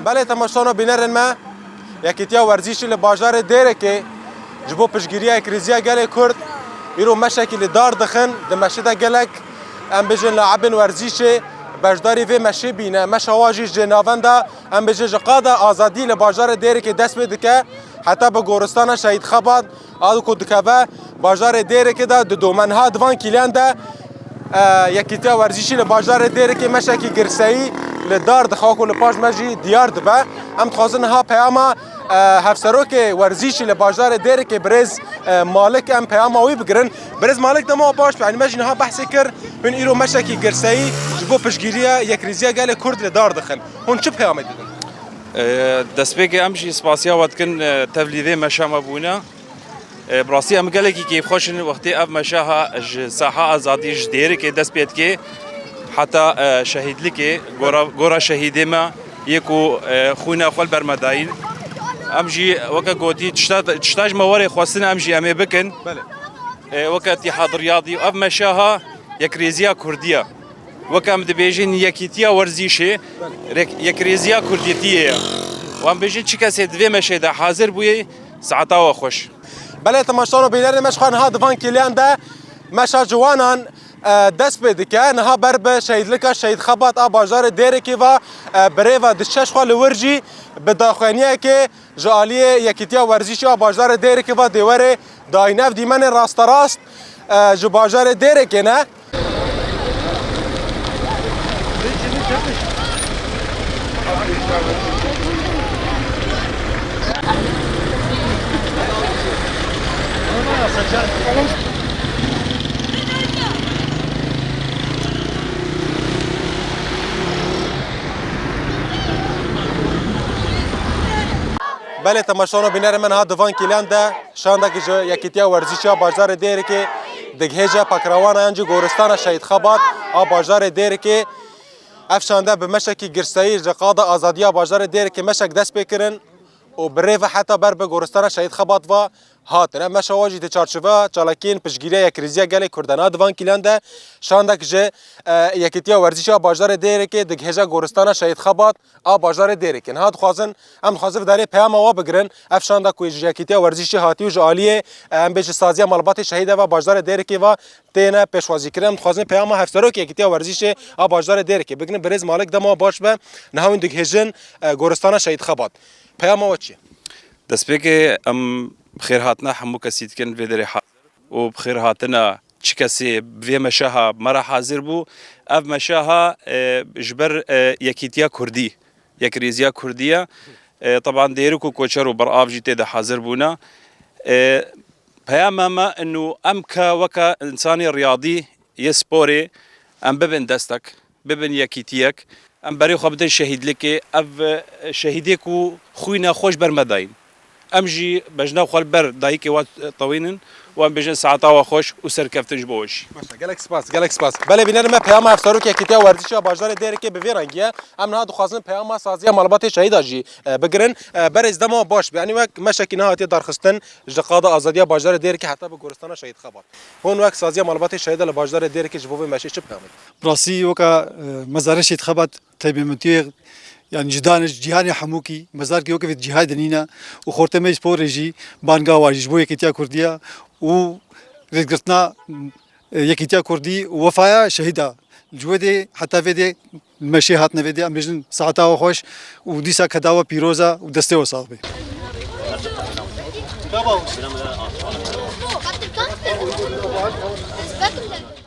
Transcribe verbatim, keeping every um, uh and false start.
Belê temaşevan û bînerên me, Yekîtiya Werzîşî li bajarê Dêrikê ji bo piştgiriya Krîziya Gelê Kurd îro meşekî li dar dixin, di meşê de gelek, em bêjin, laibên werzîşê beşdarî vê meşê bîne. Meşa wa jî ji navenda, em bêjin, ji qada azadî li bajarê Dêrikê dest pê dike, heta bi goristana Şehîd Xebat, a ku dikeve bajarê Dêrikê de didome. Niha di van kîleyan de, e, Yekîtiya Werzîşî li bajarê Dêrikê meşekî girseyî li dar dixe, ku li paş me jî diyar dibe. Em dixwazin niha peyama, e, hevserokê werzîşî li bajarê Dêrikê birêz, e, Malik, em peyama wî bigirin. Birêz Malik, dema baş be. Yanî me jî niha behsê kir, hûn îro meşekî girseyî ji bo piştgiriya Yekrêziya Gelê Kurd li dar dixin. Hûn çi peyamê didin? E, destpêkê em jî spasiya we dikin, e, tevlî vê meşa me bûne. E, bi rastî em gelekî kêfxweş in wextê ev meşa ha ji saha azadî ji Dêrikê dest pê dike heta, e, şehîdlikê gora, gora şehîdê me yê ku, e, xwîna xwe li ber me dayîn. Em jî weke gotî tişta, tişta ji me werê xwestin em jî em ê bikin. Belê. E, weke Îtîhad Riyadî ev meşa ha yekrêziya Kurdî ye. Weke em dibêjin yekîtiya werzîşê, rek-, yekrêziya Kurdîtiyê ye. Wan bêjin çi kesê di vê meşê de hazir bûye, saeta we xweş. Belê temaşevan û bînerên me, ji xwe niha di van kêliyan de meşa ciwanan, e, dest pê dike. Niha ber bi şehîdlika Şehîd Xebat a bajarê Dêrikê ve, e, birêve diçe, ji xwe li wir jî bi daxuyaniyekê ji aliyê Yekîtiya Werzîşî a bajarê Dêrikê ve dê were dayîn. Ev dîmenên rasterast, e, ji bajarê Dêrikê ne. Belê temaşevan û bînerên me, niha di van kîleyan de şandekî ji Yekîtiya Werzîşî ya bajarê Dêrikê digihêje Pakrewana yan jî goristana Şehîd Xebat a bajarê Dêrikê. Ev şande bi meşekî girseyî ji qada azadiya bajarê Dêrikê meşek dest pê kirin û bi rê ve heta ber bi goristana Şehîd Xebat ve hatin. Ev meşa wa jî di çarçoveya çalakiyên piştgiriya Yekrêziya Gelê Kurd de. Niha di van kîleyan de şandek ji, e, Yekîtiya Werzîşî ya bajarê Dêrikê digihêje goristana Şehîd Xebat a bajarê Dêrikê. Niha dixwazin, em dixwazin vê derê peyama we bigirin. Ev şanda ku ji Yekîtiya Werzîşî hatî û ji aliyê, e, em bêjin saziya malbatê şehîd ve bajarê Dêrikê ve têne pêşwazîkirin. Em dixwazin peyama hevserokê Yekîtiya Werzîşê a bajarê Dêrikê bigirin. Birêz Malik, dema baş be. Niha hûn digihêjin, e, goristana Şehîd Xebat. Peyama we çi ye? Destpêkê em bi xêr hatina hemû kesî dikin vê derê hazir û bi xêr hatina çi kesê bi vê meşa ha me re hazir bû. Ev meşa ha, e, ji ber, e, yekîtiya Kurdî, yekrêziya Kurdî ye. E, teban Dêrik û Koçer û Berav jî tê de hazir bûne. E, peyama me inu em ke weke însanê riyadî yê sporê em bibin destek, bibin yekîtiyek. Em berê xwe bidin şehîdlikê. Ev, e, şehîdê ku xwîna xwe ji ber me dayîn. Em jî bejna xwe li ber dayikê we, e, tewînin û em bêjin saeta we xweş û serkeftin ji bo we jî. Baş e, gelek spas, gelek spas. Belê bînerê me, peyama hevserokê Yekîtiya Werzîşî ya bajarê Dêrikê bi vê rengî ye. Em niha dixwazin peyama saziya malbatê şehîda jî, e, bigirin. E, berêz dema baş be. Yanî wek meşekî niha hatiye darxistin ji qada azadiya bajarê Dêrikê heta bi goristana Şehîd Xebat. Hûn wek saziya malbatê şehîda li bajarê Dêrikê ji bo vê meşê çi peyamê? Bi rastî weka, e, mezarê Şehîd Xebat taybetmendiyê, yanî cuda ne ji cîhanê hemûkî, mezarkî weke vê cîhayê de nîne û xortê me sporê jî banga wa jî ji bo yekîtiya Kurdî ye û rêzgirtina, e, yekîtiya Kurdî û wefaya şehîda. Ji wê dê heta vê dê meşê hatine vê dê, em bêjin saeta we xweş û dîsa keda we pîroz e û destê we sax be.